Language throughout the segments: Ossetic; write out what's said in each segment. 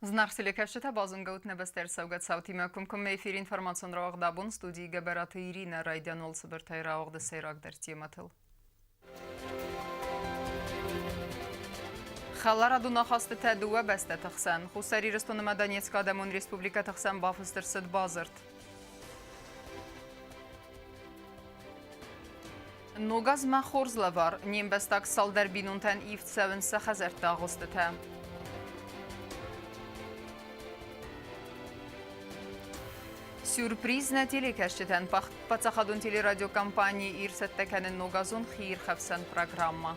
Зынаргъ телекӕсджытӕ, базонгӕ нӕ бӕстӕ ӕрцӕугӕ цаутимӕ комкоммӕ эфиры информацион рауагъд абон студийы Гӕбӕраты Иринӕ райдиан уал цыбыртӕй рауагъды сӕйрагдӕр темӕтыл. Хӕларадон ахастытӕ дыууӕ бӕстӕты хсӕн. Хуссар Ирыстон ӕмӕ Донецкы Адӕмон Республикӕты хсӕн бафыст ӕрцыд бадзырд. Ног азмӕ хорз лӕвар. Не мбӕстаг цалдӕр бинонтӕн ивд цӕуынц сӕ хӕдзӕртты агъуыстытӕ. Сюрприз нӕ телекӕсджытӕн паддзахадон телерадиокомпани Ир цӕттӕ кӕны ногазон хиирхӕфсӕн программӕ.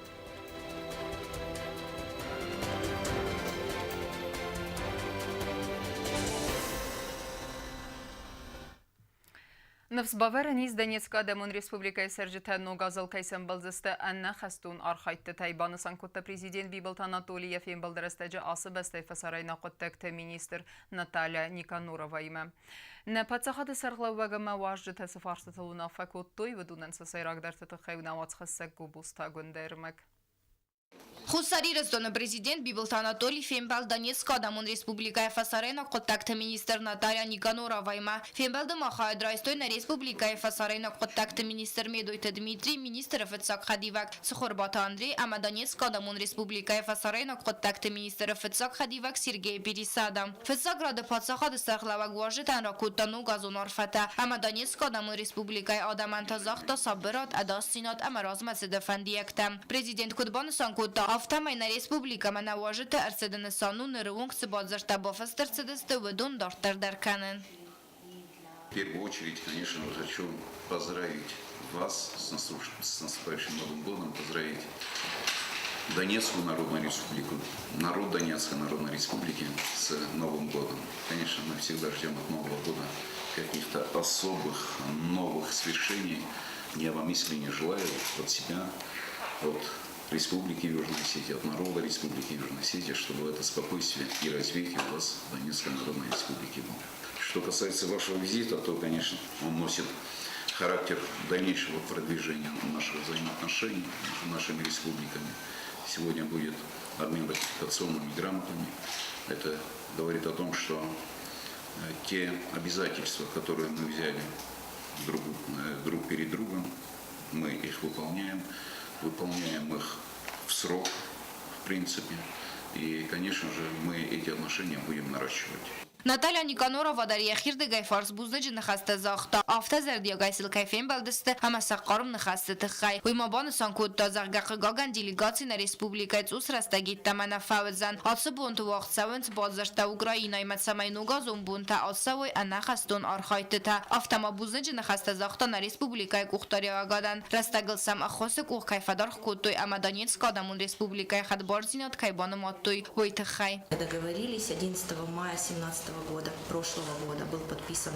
Ныфс бавӕрӕн ис Донецкы Адӕмон Республикӕйы цӕрджытӕ ног азыл кӕй сӕмбӕлдзысты ӕнӕхӕстон архайдтытӕй, банысан кодта президент Бибылты Анатоли йӕ фембӕлды рӕстӕджы ацы бӕстӕйы фӕсарӕйнаг хъуыддӕгты министр Наталья Никанороваимӕ. Нӕ паддзахады сӕргълӕууӕг ӕмӕ уазджытӕ цы фарстытыл уынаффӕ кодтой, уыдонӕн сӕ сӕйрагдӕрты тыххӕй у нӕ уацхӕссӕг Гобозты Агуындӕ ӕрмӕг. Хуссар Ирыстоны президент Бибылты Анатолий фембӕлд Донецкы Адӕмон Республикӕйы фӕсарӕйнаг хъуыддӕгты министр Наталья Никанороваимӕ. Фембӕлды ма хайад райстой нӕ республикӕйы фӕсарӕйнаг хъуыддӕгты министр Медойты Дмитрий, министры фыццаг хӕдивӕг Цхуырбаты Андрей ӕмӕ Донецкы Адӕмон Республикӕйы фӕсарӕйнаг хъуыддӕгты министры фыццаг хӕдивӕг Сергей Пересада. Фыццаг рады паддзахады сӕргълӕууӕг уазджытӕн ракодта ногазон арфӕтӕ ӕмӕ Донецкы Адӕмон Республикӕйы адӕмӕн та загъта сабырад, ӕдасдзинад ӕмӕ размӕцыды фӕндиӕгтӕ. Президент куыд банысан кодта, афтӕмӕй нӕ республикӕмӕ нӕ уазджыты ӕрцыды нысан у ныры онг цы бадзырдтӕ бафыст ӕрцыдысты, уыдон дарддӕр дӕр кӕнын. В первую очередь, конечно же, хочу поздравить вас с наступающим Новым годом, поздравить Донецкую Народную Республику, народ Донецкой Народной Республики с Новым годом. Конечно, мы всегда ждем от Нового года каких-то особых новых свершений. Я вам искренне желаю от себя, от Республики Южная Осетия, от народа Республики Южная Осетия, чтобы это спокойствие и развитие у вас в Донецкой Народной Республике было. Что касается вашего визита, то, конечно, он носит характер дальнейшего продвижения наших взаимоотношений между нашими республиками. Сегодня будет обмен ратификационными грамотами. Это говорит о том, что те обязательства, которые мы взяли друг, друг перед другом, мы их выполняем, выполняем их в срок, в принципе. И, конечно же, мы эти отношения будем наращивать. Наталья Никанорова дӕр йӕхирдыгӕй фарс бузныджы ныхӕстӕ загъта, афтӕ зӕрдиагӕй сыл кӕй фембӕлдысты ӕмӕ сӕ хъарм ныхӕсты тыххӕй. Уый ма банысан кодта, зӕгъгӕ, хъыгагӕн, делегаци нӕ республикӕйы цъус рӕстӕг йеддӕмӕ нӕ фӕуыдзӕн. Ацы бонты уагъд цӕуынц бадзырдтӕ Украинӕимӕ, цӕмӕй ногазон бонтӕ ацӕуой ӕнӕхӕстон архайдтытӕ. Афтӕ ма бузныджы ныхӕстӕ загъта нӕ республикӕйы къухдариуӕгадӕн, рӕстӕгыл сӕм ӕххуысы къух кӕй фӕдаргъ кодтой ӕмӕ Донецкы Адӕмон Республикӕйы хӕдбардзинад кӕй банымадтой, уый тыххӕй. Договорились 11 мая 2017 года, прошлого года был подписан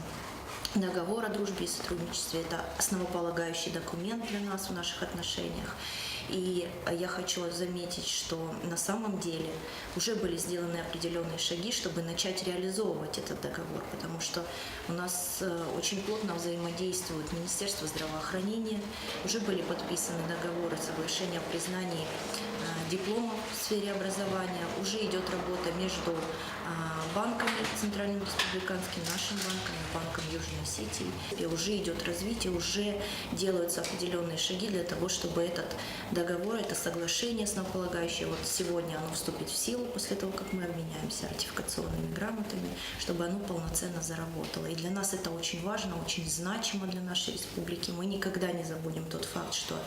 договор о дружбе и сотрудничестве. Это основополагающий документ для нас в наших отношениях. И я хочу заметить, что на самом деле уже были сделаны определенные шаги, чтобы начать реализовывать этот договор, потому что у нас очень плотно взаимодействует Министерство здравоохранения, уже были подписаны договоры, соглашения о признании дипломов в сфере образования, уже идет работа между банками, Центральным республиканским, нашим банком, банком Южной Осетии. И уже идет развитие, уже делаются определенные шаги для того, чтобы этот договор, это соглашение основополагающее, вот сегодня оно вступит в силу после того, как мы обменяемся ратификационными грамотами, чтобы оно полноценно заработало. И для нас это очень важно, очень значимо для нашей республики. Мы никогда не забудем тот факт, что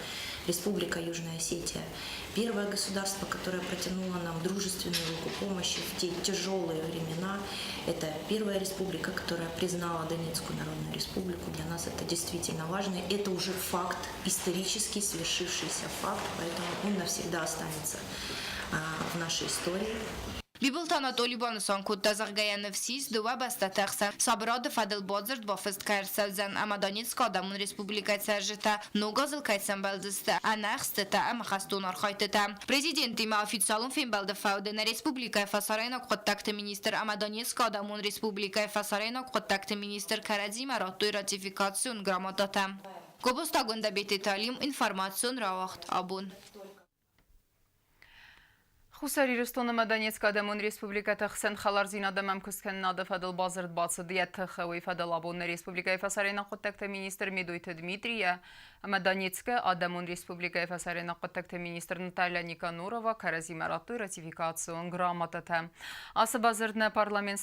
Республика Южная Осетия – первое государство, которое протянуло нам дружественную руку помощи в те тяжелые времена. Это первая республика, которая признала Донецкую Народную Республику. Для нас это действительно важно. Это уже факт, исторически свершившийся факт, поэтому он навсегда останется в нашей истории. Бибылты Анатоли банысан кодта, зӕгъгӕ, йӕ ныфс ис, дыууӕ бӕстӕты ӕхсӕн сабырады фӕдыл бадзырд бафыст кӕй ӕрцӕудзӕн ӕмӕ Донецкы Адӕмон Республикӕйы цӕрджытӕ ног азыл кӕй сӕмбӕлдзысты ӕнӕ ӕхстытӕ ӕмӕ хӕстон архайдтытӕ. Президентимӕ официалон фембӕлды фӕуды нӕ республикӕйы фӕсарӕйнаг хъуыддӕгты министр ӕмӕ Донецкы Адӕмон Республикӕйы фӕсарӕйнаг хъуыддӕгты министр кӕрӕдзимӕ радтой ратификацион грамотатӕ. Гобозты Агуындӕбеты Талим, информацион рауагъд абон. Хуссар Ирыстон ӕмӕ Донецкы Адӕмон Республикӕты хсӕн хӕлардзинад ӕмӕ ӕмкуысткӕнынады фӕдыл бадзырд бацыд йӕ тыхы. Уый фӕдыл абон нӕ республикӕйы фӕсарӕйнаг хъуыддӕгты министр Медойты Дмитрийӕ ӕмӕ Донецкы Адӕмон Республикӕйы фӕсарӕйнаг хъуыддӕгты министр Наталья Никанорова кӕрӕдзимӕ радтой ратификацион грамотатӕ. Ацы бадзырд нӕ парламент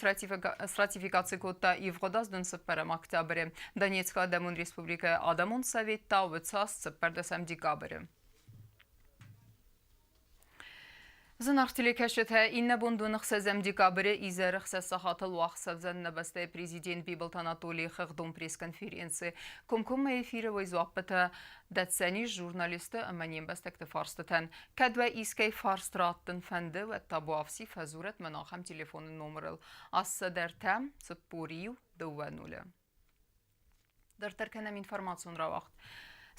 сратификаци кодта ивгъуыд аз 14 октябры. Донецкы Адӕмон Республикӕйы Адӕмон Совет та уыд 14 декабры. Зынаргъ телекӕсджытӕ, иннӕ бон доны 6 декабры изӕры 6 сахатыл уагъд цӕудзӕн нӕ бӕстӕйы президент Бибылты Анатолийы хыгъдон пресс-конференци. Комкоммӕ эфиры уый дзуаппытӕ дӕтдзӕнис журналистты ӕмӕ не мбӕстӕгты фарстытӕн. Кӕд уӕ искӕй фарст раттын фӕнды, уӕд табуафси фӕдзурӕт мӕн ахӕм телефоны номырыл: 83 41 20. Дарддӕр кӕнӕм информацион рауагъд.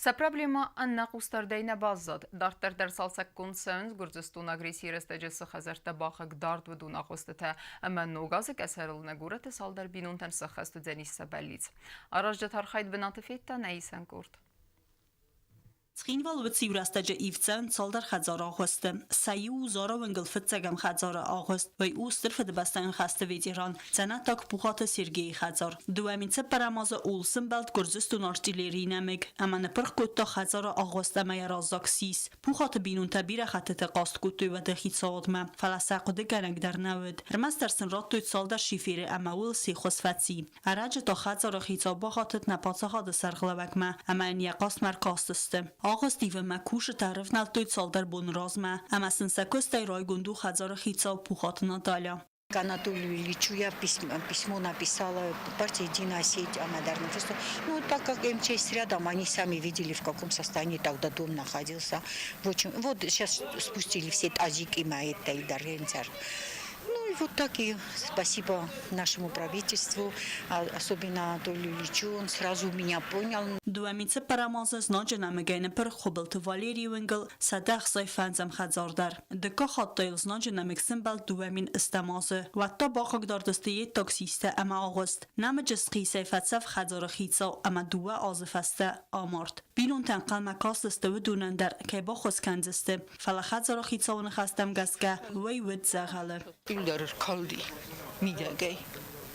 Сӕ проблемӕ ӕнӕхъусдардӕй нӕ баззад. Дарддӕр дӕр цалцӕггонд цӕуынц Гуырдзыстоны агрессийы рӕстӕджы цы хӕдзӕрттӕ бахъыгдард уыдон агъуыстытӕ ӕмӕ ног азы къӕсӕрыл нӕ горӕты цалдӕр бинонтӕн сӕххӕст уыдзӕнис сӕ бӕллиц. Аразджыты архайд бынаты федта нӕ исӕн къорд. Цхинвалы уыцы иурӕстӕджы ивдзӕн цалдӕр хӕдзары агъуысты. Сӕ иу у Зары уынгыл фыццӕгӕм хӕдзары агъуыст, уый у Стыр Фыдыбӕстӕйон хӕсты ветеран, дзӕнӕттаг Пухаты Сергейы хӕдзар. 2004 азы ууыл сымбӕлд Гуырдзыстоны артиллерийы нӕмыг ӕмӕ ныппырх кодта хӕдзары агъуыст ӕмӕ йӕ раззаг сис. Пухаты бинонтӕ бирӕ хӕттыты хъаст кодтой уӕды хицауадмӕ, фӕлӕ сӕ хъуыдыгӕнӕг дӕр нӕ уыд. Ӕрмӕстдӕр сын радтой цалдӕр шиферы ӕмӕ ууыл сихос фӕци. Ӕрӕджы та хӕдзары хицау бахатыд нӕ паддзахады сӕргълӕууӕгмӕ ӕмӕ йын йӕ хъастмӕ ӕркастысты. Агъуыст ивынмӕ кусджытӕ ӕрывнӕлдтой цалдӕр боны размӕ ӕмӕ сын сӕ куыстӕй райгонд у хӕдзары хицау Пухаты Наталья. Анатолию Ильичу я письмо написала, партия «Единая сеть», она даже написала. Ну, так как МЧС рядом, они сами видели, в каком состоянии тогда дом находился. В очень... Вот сейчас спустили все тазики, мои Ну и вот так и спасибо нашему правительству, особенно Анатолию Ильичу, он сразу меня понял. 2004 азы знаджы нӕмыгӕй ныппырх Хуыбылты Валерийы уынгыл 165 хӕдзар дӕр. Дыккаг хатт та йыл знаджы нӕмыг сымбӕлд 2008 азы. Уӕд та бахъыгдард сты йе таксисттӕ ӕмӕ агъуыст. Нӕмыджы схъисӕй фӕцӕф хӕдзары хицау ӕмӕ 2 азы фӕстӕ амард. Бинонтӕ ӕнхъӕлмӕ кастысты уыдонӕн дӕр, кӕй баххуыс кӕндзысты, фӕлӕ хӕдзары хицауы ныхӕстӕм гӕсгӕ, уый уыд дзӕгъӕлы. Иу дӕр ӕркалди мидӕгӕй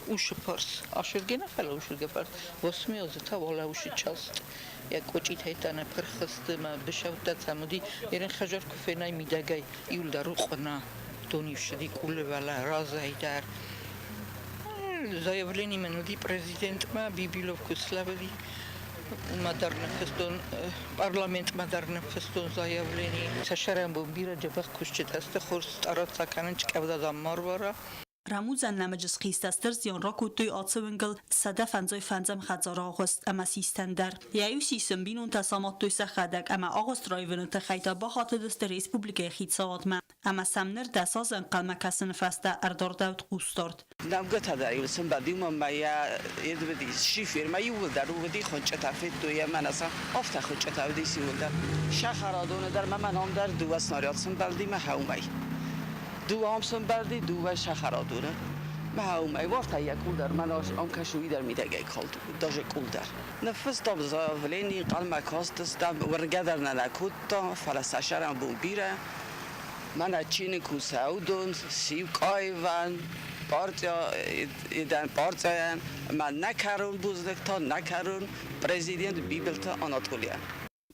усы фарс. Ашырге нӕ, фӕлӕ ушырге фарс. Восьмиозы та уӕлӕ усы част. Йӕ кочъитӕй та нӕ пырх сты мӕ бысӕуттӕ цӕм уыди. Ерын хӕдзар куы фенай мидӕгӕй, иу дӕр у къуына. Дон-иу ссыди къулы уӕлӕ, разӕй дӕр. Заявление мын уыди президентмӕ, Бибилов куы слӕууыди, уымӕ дӕр ныффыстон, парламентмӕ дӕр ныффыстон заявление. Сӕ сӕрӕнбон бирӕ дзӕбӕх кусджытӕ сты, хорз стараться кӕнынц, къӕвда дам ма руара. Рӕмудзӕн нӕмыджы схъистӕ стыр зиан ракодтой ацы уынгыл 155 хӕдзары агъуыст ӕмӕ систӕн дӕр. Йӕ иу сисын бинонтӕ самадтой сӕхӕдӕг ӕмӕ агъуыст раивыны тыххӕй та бахатыдысты республикӕйы хицауадмӕ ӕмӕ сӕм ныр 10 азы ӕнхъӕлмӕ кӕсыны фӕстӕ ӕрдардӕуыд хъусдард. Нӕмгуытӕ дӕр-иу сын бадиумӕ мӕ йӕ уыди шифермӕ иууылдӕр уыди хуынчъытӕ федтой ӕмӕ сӕ афтӕ хуынчъытӕ уыдис иууылдӕр. Сахарадоны дӕр ма мӕ ном дӕр дыууӕ снаряд сымбӕлди мӕ хӕумӕй. Дыууӕ ам сымбӕлди, дыууӕ сахарадоны. Мӕ хӕумӕй уартӕ йӕ къул дӕр мӕнӕ ам кӕсы уый дӕр мидӕгӕй калд, даже къул дӕр. Ныффыстам заявлени, ӕнхъӕлмӕ кастыстӕм, уырнгӕ дӕр нӕ нӕ кодта, фӕлӕ сӕ сӕрӕнбон бирӕ. Мӕнӕ чиныг у сӕудон, сиукъаивӕн, партия, партияйӕн ӕмӕ нӕ кӕрон бузныг та нӕ кӕрон президент Бибылты Анатолийӕн.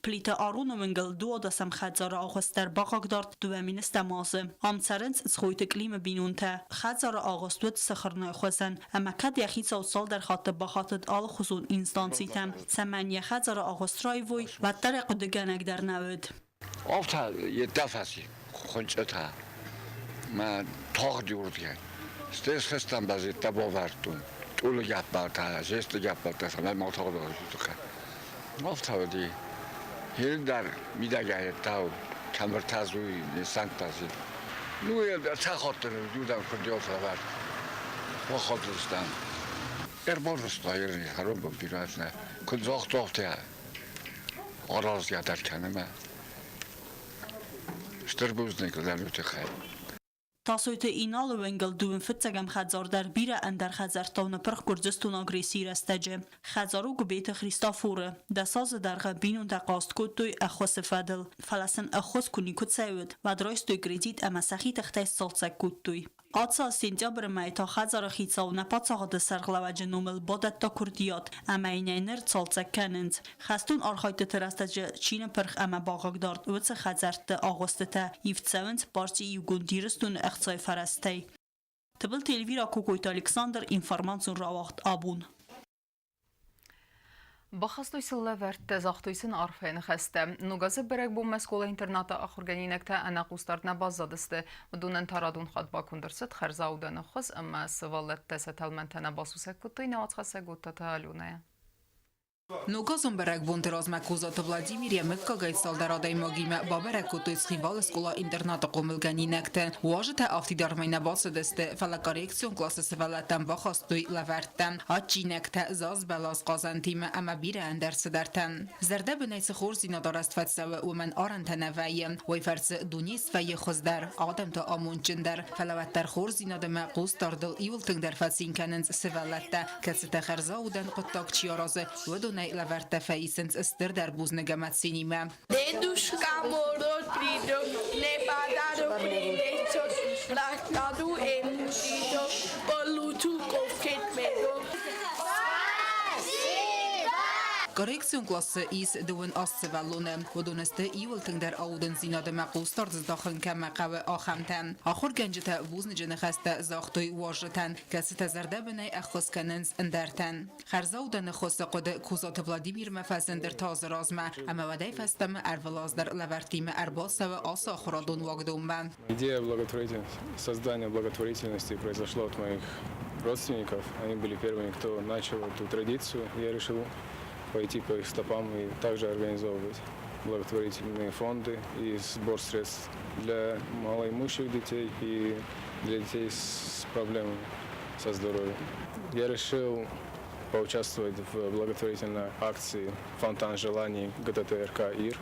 Плиты Ароны уынгыл 12 хӕдзары агъуыст дӕр бахъыгдард 2010 азы. Ам цӕрынц Цгъойты Климы бинонтӕ. Хӕдзары агъуыст уыд сыхырнайы хуызӕн, ӕмӕ кӕд йӕ хицау цалдӕр хатты бахатыд алыхуызон инстанцитӕм, цӕмӕн йӕ хӕдзары агъуыст раивой, уӕддӕр ӕй хъуыдыгӕнӕг дӕр нӕ уыд. Афтӕ йеддӕ фӕци хуынчъытӕ мӕ тагъд уырдгӕй. Стӕй схызтӕн базеттӕ бавӕрдтон. Тъулы гӕппӕлтӕ, зесты гӕппӕлтӕ цӕмӕй ма тагъд тыххӕй. Афтӕ уыди. Хиры дӕр мидӕгӕй ӕддау кӕмыртӕ дзуй, несӕнттӕ зи. Ну, ӕртӕ хатты иудӕм куырдиат лӕвӕрд. Бахатыдыстӕм. Ӕрбарвыста ерын хӕрон бирӕ куыд загъта, афтӕ аразгӕ дӕр кӕны мӕ. Стыр бузныг лӕууы тыххӕй. Тасойты Иналы уынгыл дыууын фыццӕгӕм хӕдзар дӕр бирӕ ӕндӕр хӕдзӕрттау ныппырх Гуырдзыстоны агрессийы рӕстӕджы. Хӕдзар у Гуыбеты Христофоры. Дӕс азы дӕргъы бинонтӕ хъаст кодтой ӕххуысы фӕдыл. Фӕлӕ сын ӕххуыс куы никуыцӕй уыд, уӕд райстой кредит ӕмӕ сӕхи тыхтӕй сцалцӕг кодтой. Ацы аз сентябры мӕйы та хӕдзары хицау нӕ паддзахады сӕргълӕууӕджы номыл бадӕтта куырдиат ӕмӕ йын ӕй ныр цалцӕг кӕнынц. Хӕстон архайдтыты рӕстӕджы чи ныппырх ӕмӕ бахъыгдард, уыцы хӕдзӕртты агъуыстытӕ ивд цӕуынц парти Иугонд Ирыстон-ы ӕхцайы фӕрӕзтӕй. Тыбылты Эльвира, Кокойты Александр, информацион рауагъд абон. Бахастой сыл лӕвӕрттӕ, загътой сын арфӕйы ныхӕстӕ. Ног азы бӕрӕгбонмӕ скъола-интернаты ахуыргӕнинӕгтӕ ӕнӕхъусдард нӕ баззадысты. Уыдонӕн та радон хатт баконд ӕрцыд хӕрзаудӕны хуыз ӕмӕ сывӕллӕттӕ сӕ тӕлмӕнтӕ нӕ басусӕг кодтой нӕ уацхӕссӕг Оттаты Аленӕйӕ. Ногазон бӕрӕгбонты размӕ Козаты Владимир йӕ мыггагӕй цалдӕр адӕймагимӕ бабӕрӕг кодтой Цхинвалы скъола-интернаты хъомылгӕнинӕгтӕ. Уазджытӕ афтидармӕй нӕ бацыдысты, фӕлӕ коррекцион къласы сывӕллӕттӕн бахастой лӕвӕрттӕ, адджинӕгтӕ, заз бӕлас хъазӕнтимӕ ӕмӕ бирӕ ӕндӕр цыдӕртӕ. Зӕрдӕбынӕй цы хорздзинад арӕзт фӕцӕуы, уымӕн арӕнтӕ нӕ вӕййы. Уый фӕрцы дуне свӕййы хуыздӕр, адӕм та амондджындӕр. Фӕлӕ уӕддӕр хорздзинад ӕмӕ хъусдардыл иуыл тынгдӕр фӕцин кӕнынц сывӕллӕттӕ, кӕцытӕ хӕрзаудӕн хъуыддаг чи аразы, уыдонӕй лӕвӕрттӕ фӕисынц стырдӕр бузныг ӕмӕ цинимӕ. Дедушка Мороз придет, не подарок принесет, раскладу ему цветок, получу конфет медок. Коррекцион классы ис дыууын аст сывӕллоны. Уыдон сты иуыл тынгдӕр аудындзинад ӕмӕ хъусдард здахын кӕмӕ хъӕуы, ахӕмтӕ. Ахуыргӕнджытӕ бузныджы ныхӕстӕ загътой уазджытӕн, кӕцытӕ зӕрдӕбынӕй ӕххуыс кӕнынц ӕндӕртӕн. Хӕрзаудӕны хосы хъуыды Козаты Владимирмӕ фӕзынд ӕртӕ размӕ ӕмӕ уӕдӕй фӕстӕмӕ ӕрвылаз дӕр лӕвӕрттимӕ ӕрбацӕуы ацы ахуырадон уагдонмӕ. Идея благотворительности, создания благотворительности произошла от моих родственников. Они были первыми, кто начал эту традицию. Я решил пойти по их стопам и также организовывать благотворительные фонды и сбор средств для малоимущих детей и для детей с проблемами со здоровьем. Я решил поучаствовать в благотворительной акции «Фонтан желаний» ГТТРК «ИР»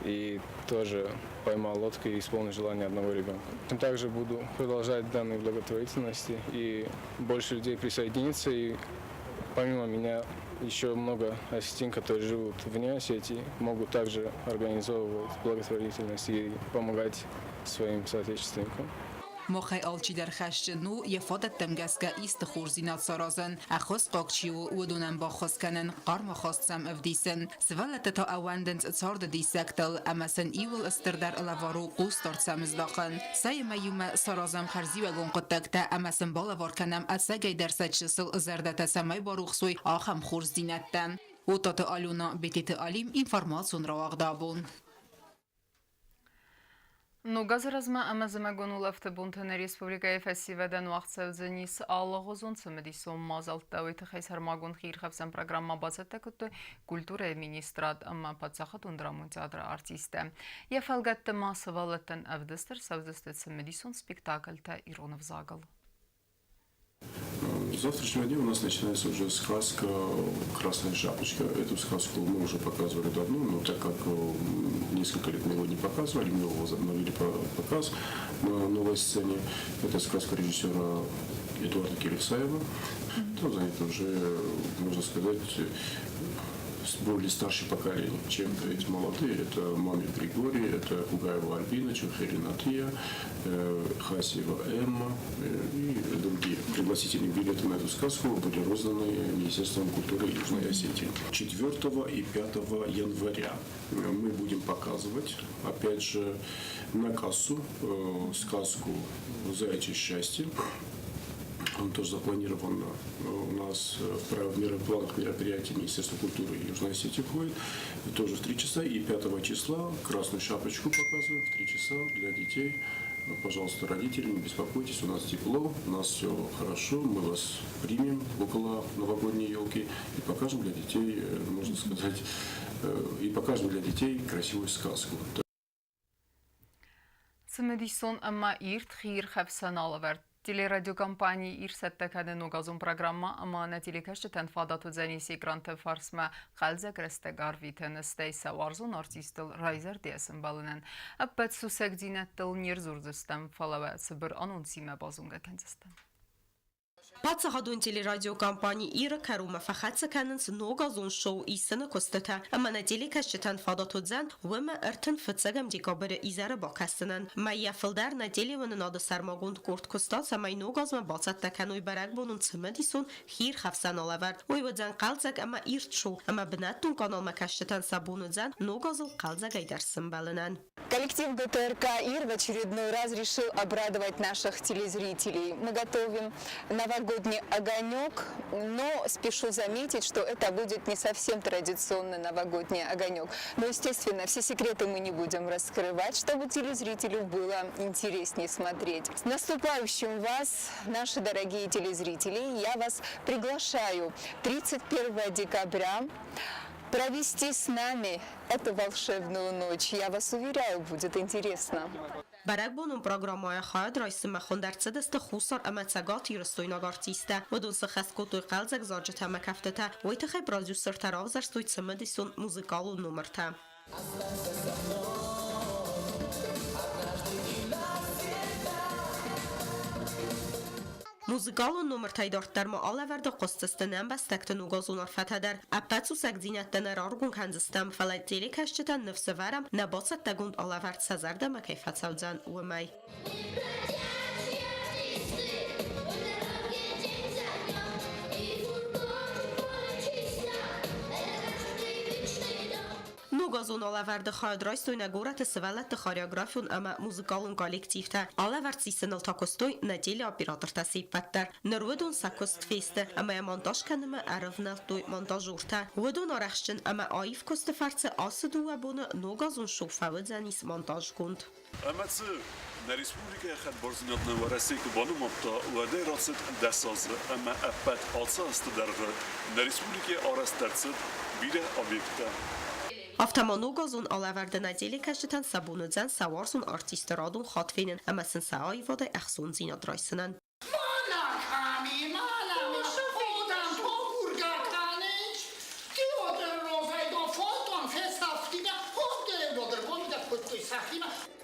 и тоже поймал лодку и исполнил желание одного ребенка. Также буду продолжать данные благотворительности и больше людей присоединится. И помимо меня еще много осетин, которые живут вне Осетии, могут также организовывать благотворительность и помогать своим соотечественникам. Махӕй алчидӕр хӕсджын у йӕ фадӕттӕм гӕсгӕ исты хорздзинад саразын, ӕххуысхъуаг чи у, уыдонӕн баххуыс кӕнын, хъарм ахаст сӕм ӕвдисын. Сывӕллӕттӕ та ӕууӕндынц царды диссӕгтыл ӕмӕ сын иууыл стырдӕр лӕвар у хъусдард сӕм здахын. Цӕй ӕмӕ иумӕ саразӕм хӕрзиуӕгон хъуыддӕгтӕ ӕмӕ сын балӕвар кӕнӕм ӕцӕгӕйдӕр сӕ чысыл зӕрдӕтӕ цӕмӕй барухс уой, ахӕм хорздзинӕдтӕ. Отаты Алена, Бететы Алим, информацион рауагъды абон. Ног азы размӕ ӕмӕ зымӕгон улӕфты бонты нӕ республикӕйы фӕсивӕдӕн уагъд цӕудзӕнис алыгъуызон цымыдисон мадзӕлттӕ. Уый тыххӕй сӕрмагонд хиирхӕфсӕн программӕ бацӕттӕ кодтой культурӕйы министрад ӕмӕ паддзахадон драмон театры артисттӕ. Йӕ фӕлгӕтты ма сывӕллӕттӕн ӕвдыст ӕрцӕудзысты цымыдисон спектакльтӕ ирон ӕвзагыл. С завтрашнего дня у нас начинается уже сказка «Красная шапочка». Эту сказку мы уже показывали давно, но так как несколько лет мы его не показывали, мы его возобновили показ на новой сцене. Это сказка режиссера Эдуарда Кирицаева. Там занято уже, можно сказать, более старшее поколение, чем эти молодые. Это Мамин Григорий, это Кугаева Альбина, Чухерина Тия, Хасиева Эмма и другие. Пригласительные билеты на эту сказку были розданы Министерством культуры Южной Осетии. 4 и 5 января мы будем показывать, опять же, на кассу сказку «Заячье счастье». Он тоже запланирован у нас в планах мероприятий Министерства культуры Южной Осетии входит. Тоже в 3 часа. И 5 числа «Красную шапочку» показываем в 3 часа для детей. Пожалуйста, родители, не беспокойтесь, у нас тепло, у нас все хорошо, мы вас примем около новогодней елки и покажем для детей, можно сказать, и покажем для детей красивую сказку. Цымыдисон ӕмӕ ирд хиирхӕфсӕн алӕвӕрд. Телерадиокомпани Ир цӕттӕ кӕны ногазон программӕ ӕмӕ нӕ телекӕсджытӕн фадат уыдзӕнис экранты фарсмӕ хъӕлдзӕг рӕстӕг арвитын, стӕй сӕ уарзон артисттыл райзӕрдийӕ сӕмбӕлынӕн. Ӕппӕт сусӕгдзинӕдтыл не рдзурдзыстӕм, фӕлӕ уӕ цыбыр анонсимӕ базонгӕ кӕндзыстӕм. Паддзахадон телерадиокомпани Ир-ы кӕронмӕ фӕхӕццӕ кӕнынц ногазон шоу исыны куыстытӕ ӕмӕ нӕ телекӕсджытӕн фадат уыдзӕн уымӕ 35 декабры изӕры бакӕсынӕн. Мӕйӕ фылдӕр нӕ телеуынынады сӕрмагонд къорд куыста, цӕмӕй ног азмӕ бацӕттӕ кӕной бӕрӕгбонон цымыдисон хиирхӕфсӕн алӕвӕрд. Уый уыдзӕн хъӕлдзӕг ӕмӕ ирд шоу, ӕмӕ бынӕттон каналмӕ кӕсджытӕн сӕ бон уыдзӕн ног азыл хъӕлдзӕгӕй дӕр сымбӕлынӕн. Коллектив ГТРК «Ир» в очередной раз решил обрадовать наших телезрителей. Мы готовим новогодний огонек, но спешу заметить, что это будет не совсем традиционный новогодний огонек. Но, естественно, все секреты мы не будем раскрывать, чтобы телезрителю было интереснее смотреть. С наступающим вас, наши дорогие телезрители, я вас приглашаю 31 декабря провести с нами эту волшебную ночь. Я вас уверяю, будет интересно. Бӕрӕгбонон программӕйы хайад райсынмӕ хуынд ӕрцыдысты Хуссар ӕмӕ Цӕгат Ирыстойнаг артисттӕ. Уыдон сыххӕст кодтой хъӕлдзӕг зарджытӕ ӕмӕ кӕфтытӕ. Уый тыххӕй продюсертӕ равзӕрстой цымыдисон музыкалон номыртӕ. Музыкалон номыртӕй дарддӕр ма алӕвӕрды хъуысдзысты нӕ ӕмбӕстӕгты ногазон арфӕтӕ дӕр. Ӕппӕт сусӕгдзинӕдтӕ нӕ раргом кӕндзыстӕм, фӕлӕ телекӕсджытӕн ныфс ӕвӕрӕм, нӕ бацӕттӕгонд алӕвӕрд сӕ зӕрдӕмӕ кӕй фӕцӕудзӕн, уымӕй. Ногазон алӕвӕрды хайад райстой нӕ горӕты сывӕллӕтты хореографион ӕмӕ музыкалон коллективтӕ. Алӕвӕрд сисыныл та куыстой нӕ телеоператортӕ се ппӕт дӕр. Ныр уыдон сӕ куыст фесты ӕмӕ йӕ монтаж кӕнынмӕ ӕрывнӕлдтой монтажертӕ. Уыдон арӕхстджын ӕмӕ аив куысты фӕрцы ацы дыууӕ боны ногазон шоу фӕуыдзӕнис монтажгонд. Ӕмӕ цы, нӕ республикӕйы хӕдбардзинад нын Уӕрӕсе куы банымадта, уӕдӕй рацыд 10 азы ӕмӕ ӕппӕт ацы азты дӕргъы нӕ республикӕйы арӕзт ӕрцыд бирӕ объекттӕ. Афтӕ ма ногазон алӕвӕрды нӕ телекӕсджытӕн сӕ бон уыдзӕн сӕ уарзон артисты радон хатт фенын ӕмӕ сын сӕ аивадӕй ӕхцондзинад райсынӕн.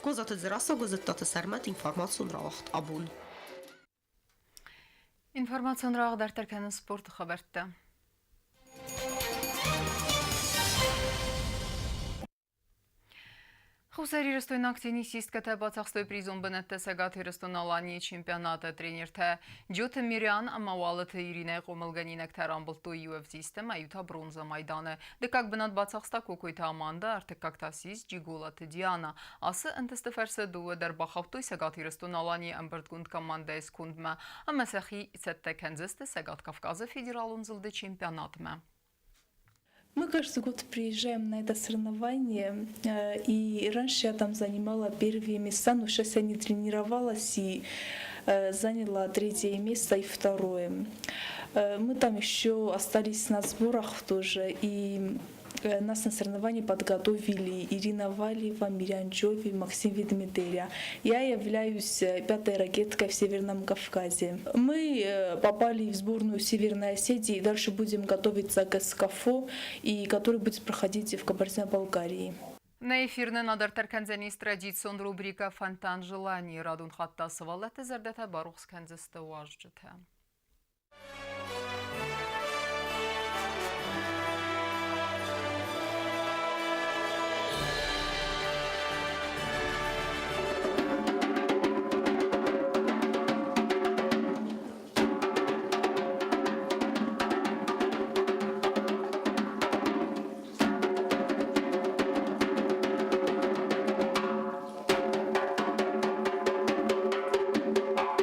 Козаты Дзерассӕ, Гуызыдтаты Сӕрмӕт, информацион рауагъд абон. Информацион рауагъд дарддӕр кӕны спорты хабӕрттӕ. Хуссарирыстойнаг теннисисткӕтӕ бацахстой призон бынӕттӕ Цӕгат Ирыстон-Аланийы чемпионаты тренертӕ Джоты Мириан ӕмӕ Уалыты Иринӕйы хъомылгӕнинӕгтӕ рамбылдтой иу ӕвзист ӕмӕ иу та бронзӕ майданы. Дыккаг бынат бацахста Кокойты Аманда, ӕртыккаг та ссис Джиголаты Диана. Ацы ӕнтысты фӕрцы дыууӕ дӕр бахаудтой Цӕгат Ирыстон-Аланийы ӕмбырдгонд командӕйы скондмӕ ӕмӕ сӕхи цӕттӕ кӕндзысты Цӕгат Кавказы федералон зылды чемпионатмӕ. Мы каждый год приезжаем на это соревнование, и раньше я там занимала первые места, но сейчас я не тренировалась и заняла третье место и второе. Мы там еще остались на сборах тоже, и нас на соревновании подготовили Ирина Валиева, Мириан Джови, Максим Ведмедеря. Я являюсь пятой ракеткой в Северном Кавказе. Мы попали в сборную Северной Осетии и дальше будем готовиться к СКФО, и который будет проходить в Кабардино-Балкарии. Нӕ эфир нын адарддӕр кӕндзӕнис традицион рубрикӕ «Фонтан желаний». Радон хатт та сывӕллӕтты зӕрдӕтӕ барухс кӕндзысты уазджытӕ.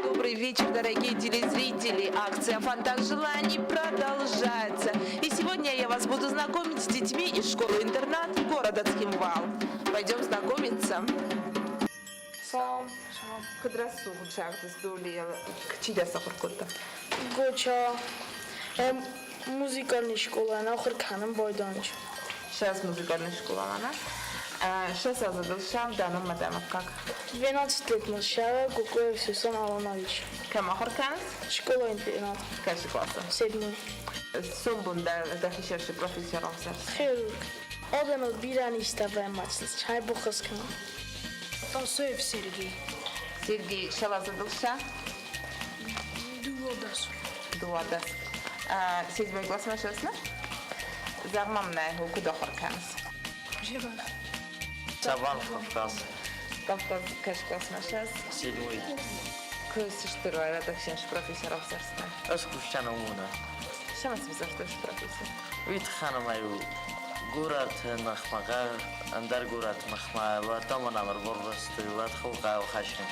Добрый вечер, дорогие телезрители. Акция «Фонтан желаний» продолжается. И сегодня я вас буду знакомить с детьми из школы-интернат города Цхинвал. Пойдем знакомиться. Салам. Куыд рӕсугъд загъдыс долийыл чи дӕ сахуыр кодта? Гоча. Музыкальный школа, ахуыр кӕнын байдайынч. Сейчас музыкальная школа, она? Ссӕдз азы дыл сӕм дӕ ном ма дӕ мыггаг? 12 лет начала Гугоев Сусан Аланович. Кӕм ахуыр кӕныс? Школа-интернат. Кӕцы классы? Седьмой. Сомбон дӕ дӕхи сӕрсы профессор равзӕрст? Хирург. Адӕмыл бирӕ низтӕ баймӕцынц, хӕйбухъыз кӕнын. Тасоев Сергей. Сергей, ссӕдз дыл сӕ? 12. 12. Седьмой классмӕ сӕсны? Зӕгъ-ма мын ӕй, куыд ахуыр кӕныс? Сабанов Кавказ. Кавказ кӕс классмӕ сӕс? Седьмой. Куы сыстыр редакцияш профессор ӕвзӕрста? Ӕз куыстӕн уымӕн. Цӕмӕн сывзӕрстай профессор? Уый тыххӕн ӕмӕ-иу горӕты ныхмӕ, ӕндӕр горӕты ныхмӕ уӕд ӕмӕ нӕм ӕрбарвыстой, уӕд хъӕуы хӕссын.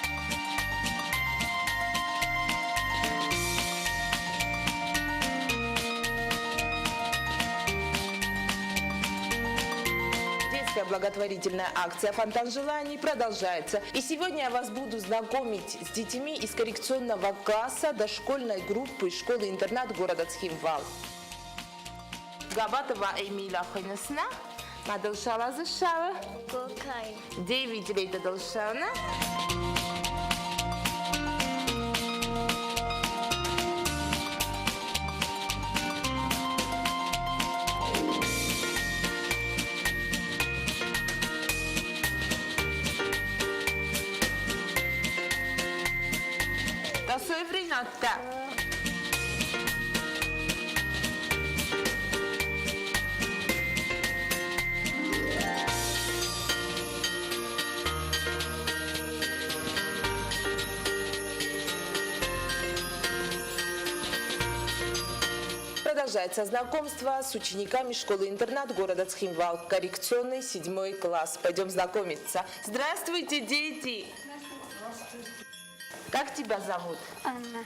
Детская благотворительная акция «Фонтан желаний» продолжается. И сегодня я вас буду знакомить с детьми из коррекционного класса дошкольной группы школы-интернат города Цхинвал. Габатова Эмиля хуыйныс нӕ? Ма дыл цал азы ссӕуы? Кокай. 9 лет дыл ссӕуы нӕ? Тасоев Ринат та. Продолжается знакомство с учениками школы-интернат города Цхинвал. Коррекционный седьмой класс. Пойдем знакомиться. Здравствуйте, дети! Здравствуйте. Как тебя зовут? Анна.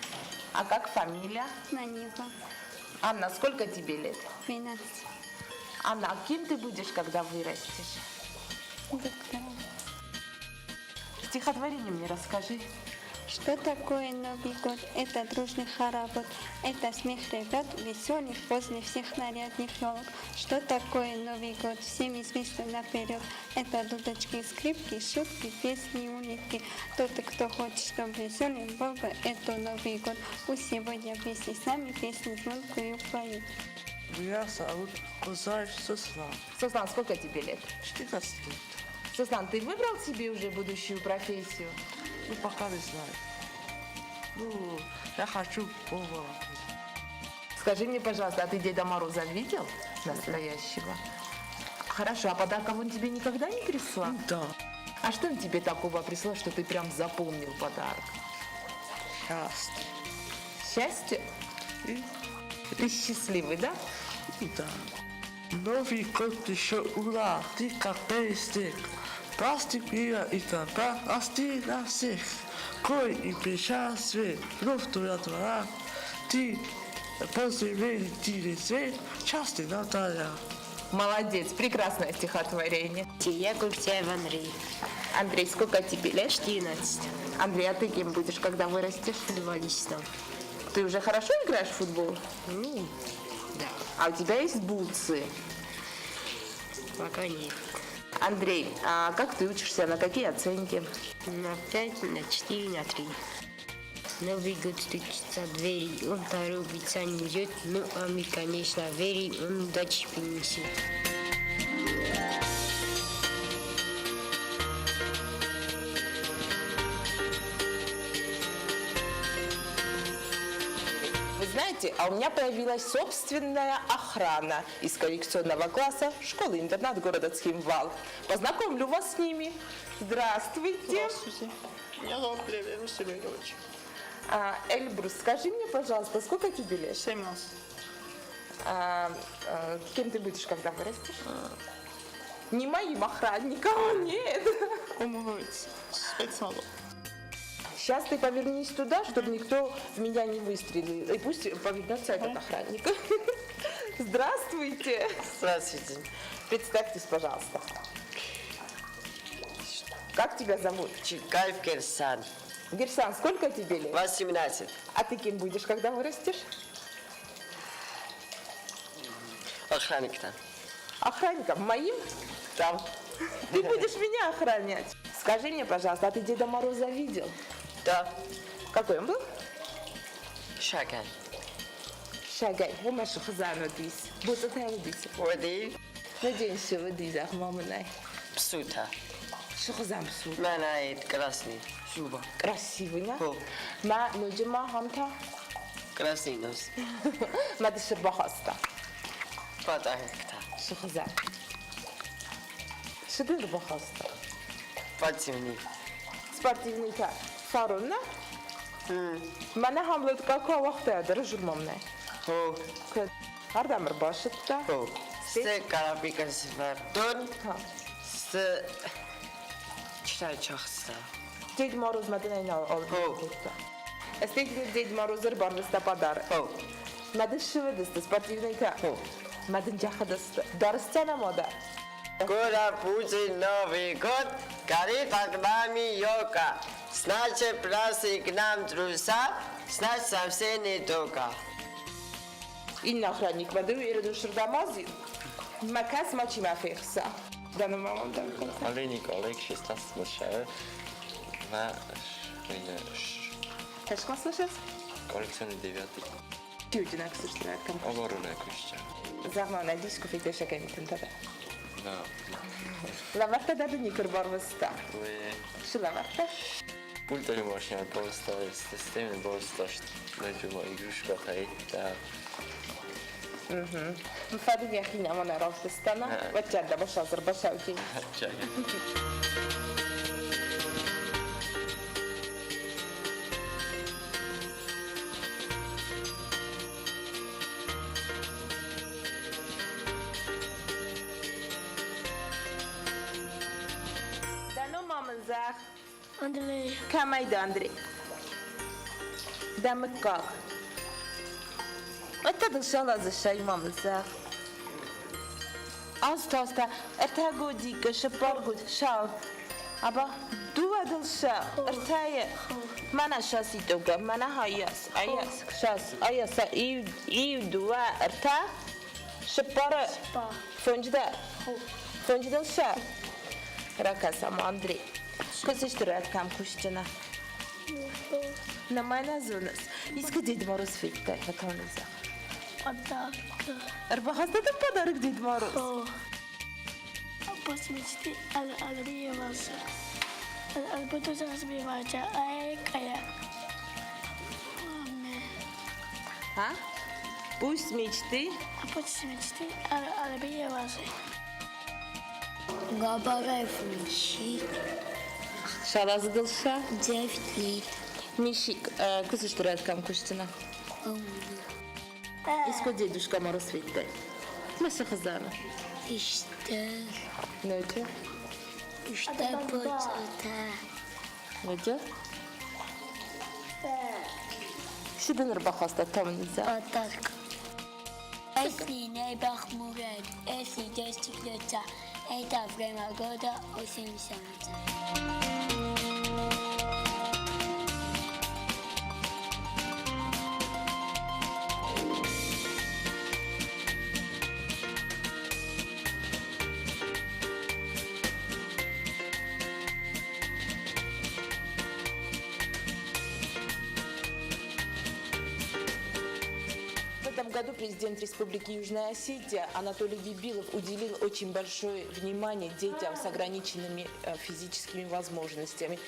А как фамилия? Нанива. Анна, сколько тебе лет? 12. Анна, а кем ты будешь, когда вырастешь? Доктором. Стихотворение мне расскажи. Что такое Новый год? Это дружный хоровод, это смех ребят, веселых возле всех нарядных елок. Что такое Новый год? Всем известно наперед. Это дудочки, скрипки, шутки, песни, улыбки. Тот, кто хочет, чтобы веселым был бы, это Новый год. Пусть сегодня вместе с нами песню звонкую поют. Меня зовут Кузаев Суслан. Суслан, сколько тебе лет? 14 лет. Суслан, ты выбрал себе уже будущую профессию? Ну, пока не знаю. Ну, я хочу поваром. Скажи мне, пожалуйста, а ты Деда Мороза видел настоящего? Хорошо, а подарков он тебе никогда не прислал? Да. А что он тебе такого прислал, что ты прям запомнил подарок? Счастье. Счастье? Ты счастливый, да? Да. Новый год пришел, ура, ты как снег. Праздник мира и добра расти на всех. Кой и печаль свет, вновь твоя двора. Ты после верить свет, счастье Наталья. Молодец, прекрасное стихотворение. Я Куктяев Андрей. Андрей, сколько тебе лет? 14. Андрей, а ты кем будешь, когда вырастешь? Футболистом. Ты уже хорошо играешь в футбол? Ну, да. А у тебя есть бутсы? Пока нет. Андрей, а как ты учишься, на какие оценки? На 5, на 4, на 3. Новый год стучится в двери, он торопится, не ждет, ну а мы, конечно, верим, он удачи принесет. Вы знаете, а у меня появилась собственная охрана из коррекционного класса школы-интернат города Цхинвал. Познакомлю вас с ними. Здравствуйте. Здравствуйте. Меня зовут Эльбрус Сергеевич. Эльбрус, скажи мне, пожалуйста, сколько тебе лет? 17. Кем ты будешь, когда вырастешь? Не моим охранником, нет. ОМОНовец, спецназов. Сейчас ты повернись туда, чтобы никто в меня не выстрелил. И пусть повернется этот охранник. Здравствуйте. Здравствуйте. Представьтесь, пожалуйста. Как тебя зовут? Чикаев Герсан. Герсан, сколько тебе лет? 18. А ты кем будешь, когда вырастешь? Охранником. Охранником? Моим? Да. Ты будешь меня охранять. Скажи мне, пожалуйста, а ты Деда Мороза видел? Да. Какой он был? Шагай. Шагай. Уымӕ сыхызӕн уыдис. Боцъытӕ уыдис? Уыди. Наденься уыди, зӕгъ-ма мын ӕй. Псутӕ. Сыхызӕн псу. Мӕнӕ красный зуба. Красивый, на? Мӕ ноджы ма ахӕмтӕ? Красный нос. Мӕ дысы рбахаста. Подарок-та. Сыхызӕн. Цы дын рбахаста? Спортивный. Спортивный-та фарон, на? Мӕнӕ Хамлетка куы ауагъта, дӕр зурмамнӕ. Хо. Ардӕм ӕрбасыдтӕ? Хо. Сты карапика сывӕрдтон. Сты читай чахста. Дед Мороз мӕ дын ӕй нал кодта. Стӕй Дед Мороз ӕрбарвыста подарок. Хо. Мӕ дын ссывыдысты спортивныйтӕ. Хо. Мӕ дын джахыдысты. Дарыстӕ нӕма дӕ? Скоро будет Новый год, горит огнями елка. Значит, праздник нам, друзья, значит, совсем недолго. Иннӕ охранникмӕ ды Ерыдусырдӕм азил. Мӕ кӕс ма чи мӕ фехса. Дӕ номӕн дӕр Олейник Олег, 16 мышары, Кӕс слышишь? Коллекционный девятый. Тютина ксыштырӕккӕм. Оборона куыстя. Зӕгъ-ма, нӕ диско феддӕсӕгӕй митынтӕ Да. Лӕвӕрттӕ дӕр дын никуы ӕрбарвыста? Цы лӕвӕрттӕ? Культуры машина просто, системы просто, что игрушка та. Фадын йӕхи нӕма нӕ равдыста, на? Уӕддӕр башазыр башаути. Дӕ ном ма мын зӕгъ. Андрей. Кӕмӕй дӕ, Андрей? Дӕ мыггаг. Уӕдта дыл сӕлазысӕй ма мын зӕгъ. Азтазтӕ ӕртӕ годикы, цыппар год, сау. Аба, дыууӕ дыл сӕ, ӕртӕйы. Мӕнӕ сас итогӕ, мӕнӕ хайас, айас, сас, айас, иу, иу, дыууӕ, ӕртӕ, цыппары, фонджы фонджы дыл сӕ. Ракӕсӕм, Андрей. Куыдзысты рӕткӕм кусджына. Нӕма нӕ зоныс. Искуы Дед Мороз федтай, фӕтауны зӕгъ. Подарок. Ӕрбахаста дын подарок Дед Мороз? О. Пусть мечты развиваться. Буду развиваться. А А? Пусть мечты. Пусть мечты развиваться. Габараев Мишик. Шалазы дылша? 9 лет. Мишик, кусыш тураткам куштина? Иско дедушка Мороз федтай. Маша хызана. Иште. Ночи? Иште поцота. Ночи? Шидын ырбахаста тамныза. Подарок. Если небо хмурает, если дождь льется, это время года осень солнца. В этом году президент Республики Южная Осетия Анатолий Бибилов уделил очень большое внимание детям с ограниченными физическими возможностями.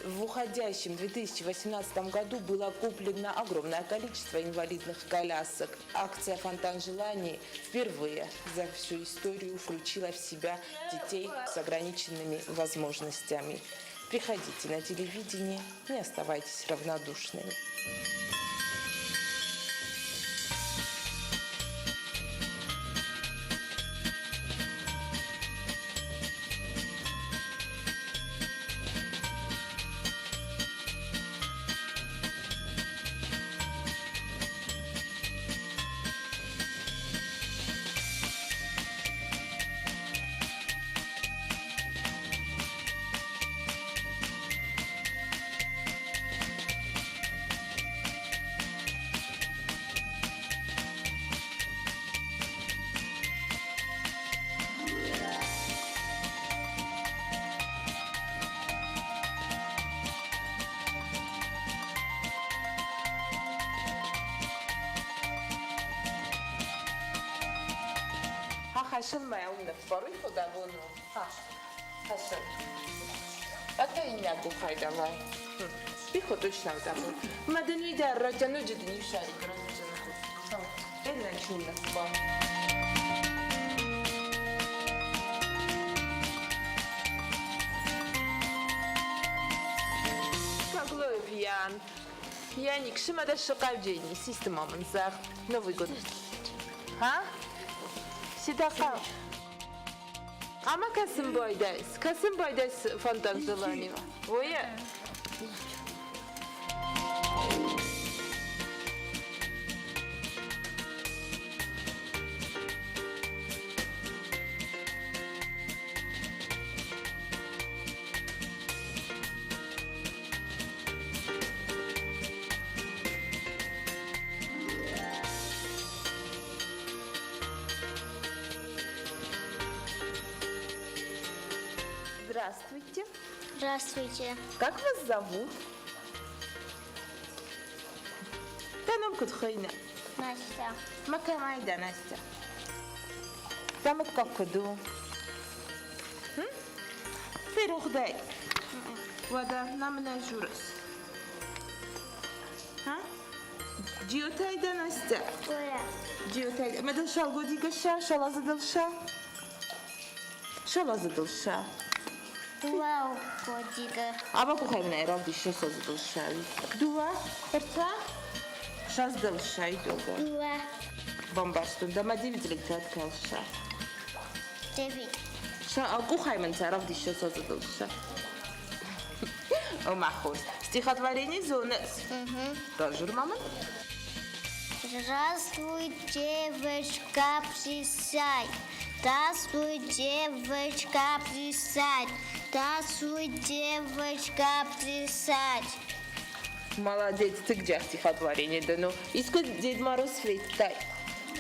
В уходящем 2018 году было куплено огромное количество инвалидных колясок. Акция «Фонтан желаний» впервые за всю историю включила в себя детей с ограниченными возможностями. Приходите на телевидение, не оставайтесь равнодушными. Хӕсыл мӕ уым ныппаруй худӕбон у. Ха, хӕсыл. Это иннӕ къухӕй давай. Тихо точно забыл. Мадын уый дӕр ротяноджы дын иу шарик разджын. Иннӕ чиныг ба. Гаглоев Ян. Яник, шимада шықавджени, системамын зӕгъ. Новый год. Ха? Сидақа. Ама кӕсын байдайс? Кӕсын байдайс фонтан желаний? Ое? Здравствуйте. Здравствуйте. Как вас зовут? Дӕ ном куыд хуыйны? Настя. Мӕ кӕмӕй дӕ, Настя? Дӕ мыггаг куыд у? Ферох дӕ? Уӕдӕ нӕ журыс. Ха? Джиотӕй дӕ, Настя? Джиотӕй. Ӕмӕ дыл шалгодига ша, шалазы дыл ша? Шалазы дыл ша? Дыууӕ годикы. Аба къухӕй мын ӕй равдис, ссӕдз дыл ша. Дыууӕ, ӕртӕ, ссӕдз дыл ша, идога. Дыууӕ. Бамбӕрстон дӕ, мӕ девять лет кӕлса. Девять. Ша, къухӕй мын сӕ равдис, ссӕдз дыл ша. О, мӕ хорз. Стихотворение зоныс? Разжур мамын. Здравствуй, девочка, присядь. Здравствуй, девочка, присядь. Здравствуй, девочка, присядь. Молодец, ты где стихотворение да ну? Иско Дед Мороз федтай.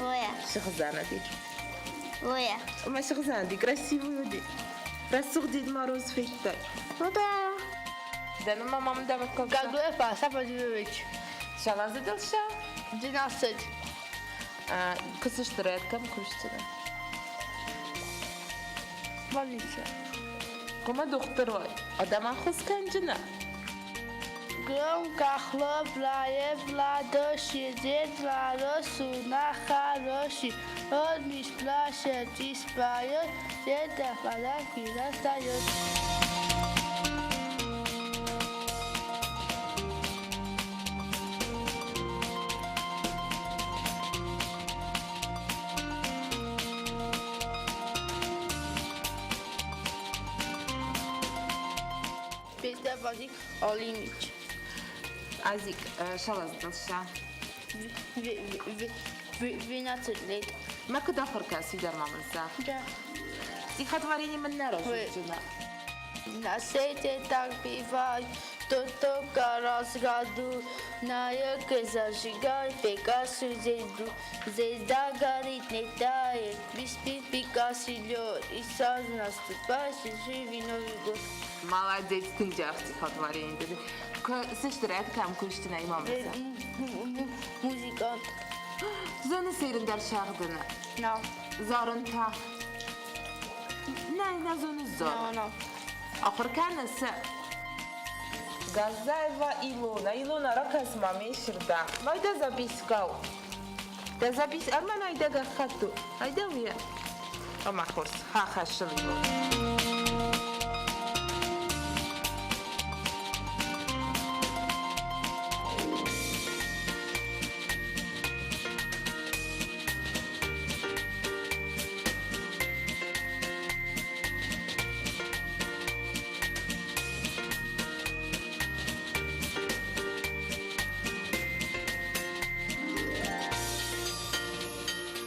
Оя. Шыхзана ди. Оя. Ма шыхзана ди, красивый ди. Рӕсугъд Дед Мороз федтай. Ну да. Да ну мамам да как Гаглоев Асаф Владимирович. Шалазы дылша? 12. Кысыштырӕт кӕм кусдзынӕ? Больница. Хъуамӕ дохтыр уай. Адӕмӕн хос кӕнджынӕ? Громко хлопает в ладоши, Дед Мороз у нас хороший. Он не сплачет и споет, Деда подарки раздает. Песня Вадик Олинич. Азик, шалаздылша. 12 лет. Ма куыд ахуыр кӕсы дӕр ма мын зӕгъ. Да. Стихотворение мын нӕ разурдзынӕ. На свете так бывает, что только раз в году на елке зажигай Пегасу звезду. Звезда горит, не тает, блестит Пегас идет, и сразу наступает счастливый Новый год. Молодец, тынг джах стихотворение дӕ. Сыстырӕт кӕм куыстынӕ имам Музыкант. Зоны сейрын дӕр сӕгъдыны? На. Зарын та? Нӕ, нӕ зоныс зарын. На, на. Ахуыр кӕныс? Газаева Илона. Илона, ракӕс ма ме сырда. Майда запискау. Дӕ запис ӕрмӕн айда гӕххӕтт у. Айда уе. Ӕмӕ хорз. Ха, хӕссыл Илона.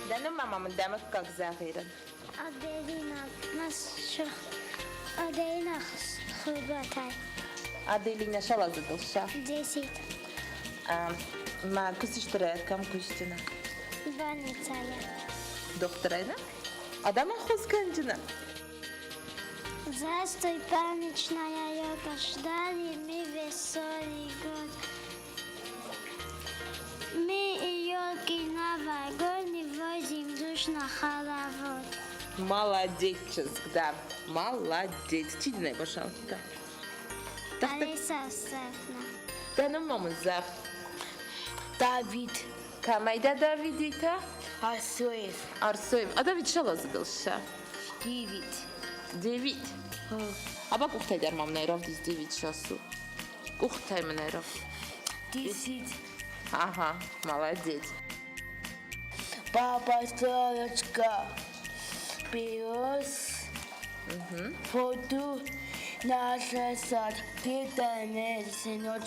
Дӕ ном ма мын дӕ мыггаг зӕгъирын. Аделина, Аделина Хурбатай. Аделина шалазыдылша. 10. Ма кусыштырӕт кӕм кусджына? Больницая. Дохтырайна? Адӕмӕн хос кӕнджына? Здравствуй, памятная елка, ждали мы веселый год. Мы елки новогодний возим душ на хоровод. Молодец, чызг, да. Молодец. Чи дын ӕй басамыдта? Алиса Асаевна. Дӕ ном ма мын зӕгъ. Давид. Кӕмӕй дӕ Давидитӕ? Арсоев. Арсоев. А Давид шалазыдыл сӕ? Девять. Девять? Аба къухтӕй дӕр ма мын ӕрӕвдис девять шасу. Къухтӕй мын ӕрӕв. Десять. Ага, молодец. Папа, сорочка, пес, воду, наша сад, ты сынок,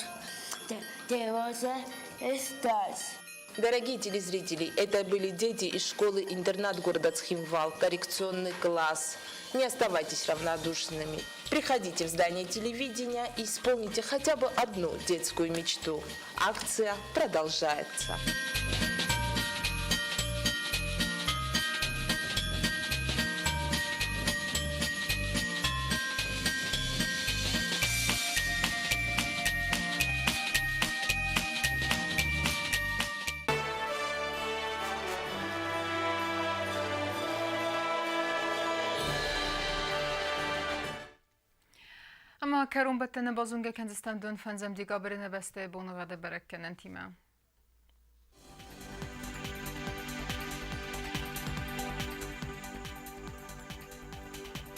ты роза и Стас. Дорогие телезрители, это были дети из школы-интернат города Цхинвал, коррекционный класс. Не оставайтесь равнодушными. Приходите в здание телевидения и исполните хотя бы одну детскую мечту. Акция продолжается. Ӕмӕ кӕронбӕттӕны базонгӕ кӕндзыстӕм дон фӕндзӕм декабры нӕ бӕстӕйы боныгъӕды бӕрӕггӕнӕнтимӕ.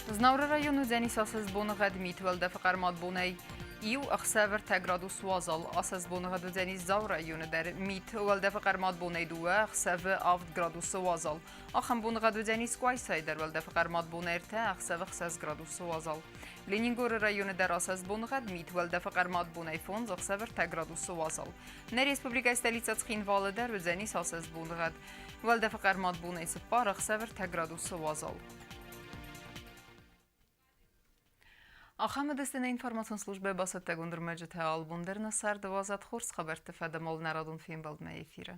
Знауыры район уыдзӕнис ацы боныгъӕд мит уӕлдӕфы хъӕрмад бонӕй иу ӕхсӕв ӕртӕ градус уазал. Ацы боныгъӕд уыдзӕнис Дзауы районы дӕр мит уӕлдӕфы хъӕрмад бонӕй дыууӕ ӕхсӕвы авд градусы уазал. Ахӕм боныгъӕд уыдзӕнис Къуайсайы дӕр уӕлдӕфы хъӕрмад бонӕй ӕртӕ ӕхсӕвы ӕхсӕз градусы уазал. Ленингоры районы дӕр ацы боныгъӕд мит уӕлдӕфы хъӕрмад бонӕй фондз ӕхсӕв ӕртӕ градусы уазал. Нӕ республикӕйы столицӕ Цхинвалы дӕр уыдзӕнис ацы боныгъӕд. Уӕлдӕфы хъӕрмад бонӕй цыппар ӕхсӕв ӕртӕ градусы уазал. Ахӕм уыдысты нӕ информацион службӕ бацӕттӕгонд ӕрмӕджытӕ албон дӕр нӕ царды уадзӕд хорз хабӕртты фӕдӕмол нӕ радон фембӕлдмӕ эфиры.